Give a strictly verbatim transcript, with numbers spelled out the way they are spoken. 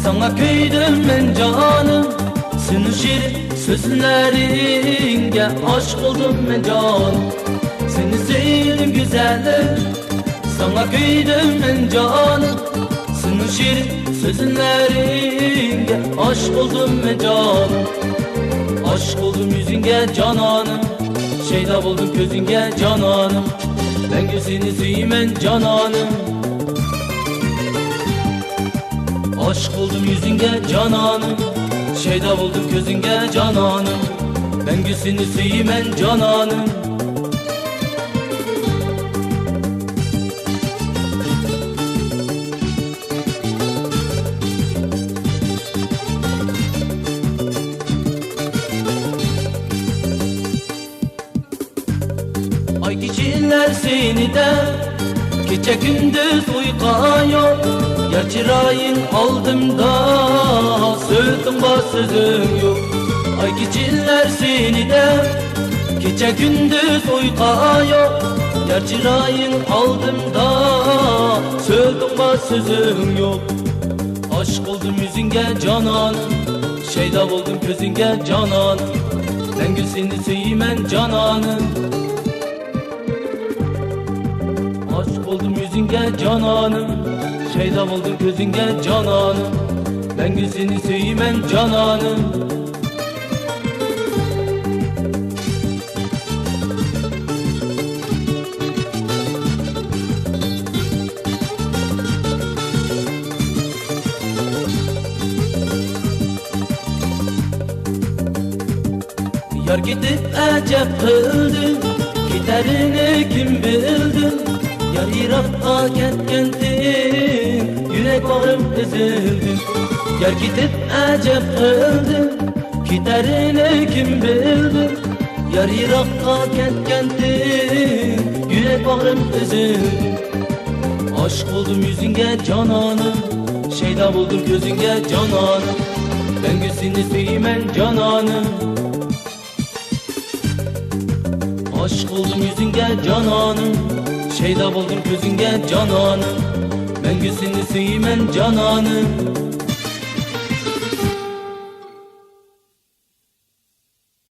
ساڭا كۆيدۈم مەن جانىم، سېنىڭ شېرىن سۆزلىرىڭگە ئاشىق بولدۇم مەن جانىم. سېنى سۆيدۈم گۈزەلىم، ساڭا كۆيدۈم مەن جانىم، سېنىڭ شېرىن سۆزلىرىڭگە ئاشىق بولدۇم مەن جانىم. ئاشىق بولدۇم يۈزۈڭگە جانانىم، شەيدا بولدۇم كۆزۈڭگە جانانىم، مەڭگۈ سېنى سۆيىمەن جانانىم. ئاشىق بولدۇم يۈزۈڭگە جانانىم، شەيدا بولدۇم كۆزۈڭگە جانانىم، مەڭگۈ سېنى سۆيىمەن جانانىم. ئاي كېچىلەر سېنى دەپ، كېچە كۈندۈز ئۇيقۇ يوق. يار چىرايىڭ ئالدىمدا، سۆزۈڭ بار سۆزۈڭ يوق. ئاي كېچىلەر سېنى دەپ، كېچە كۈندۈز ئۇيقۇ يوق. يار چىرايىڭ ئالدىمدا، سۆزۈڭ بار سۆزۈڭ يوق. ئاشىق بولدۇم يۈزۈڭگە جانانىم، شەيدا بولدۇم كۆزۈڭگە جانانىم، مەڭگۈ سېنى سۆيىمەن جانانىم. ئاشىق بولدۇم يۈزۈڭگە جانانىم، شەيدا بولدۇم كۆزۈڭگە جانانىم، مەڭگۈ سېنى سۆيىمەن جانانىم. يار كېتىپ ئەجەب قىلدى، كېتەرىنى كىم بىلدى؟ يار يىراققا كەتكەنتى، يۈرەك باغرىم ئېزىلدى. يار كېتىپ ئەجەب قىلدى، كېتەرىنى كىم بىلدى؟ يار يىراققا كەتكەنتى، يۈرەك باغرىم ئېزىلدى. ئاشىق بولدۇم يۈزۈڭگە جانانىم، شەيدا بولدۇم كۆزۈڭگە جانانىم، مەڭگۈ سېنى سۆيىمەن جانانىم. ئاشىق بولدۇم يۈزۈڭگە جانانىم، شەيدا بولدۇم كۆزۈڭگە جانانىم، مەڭگۈ سېنى سۆيىمەن جانانىم.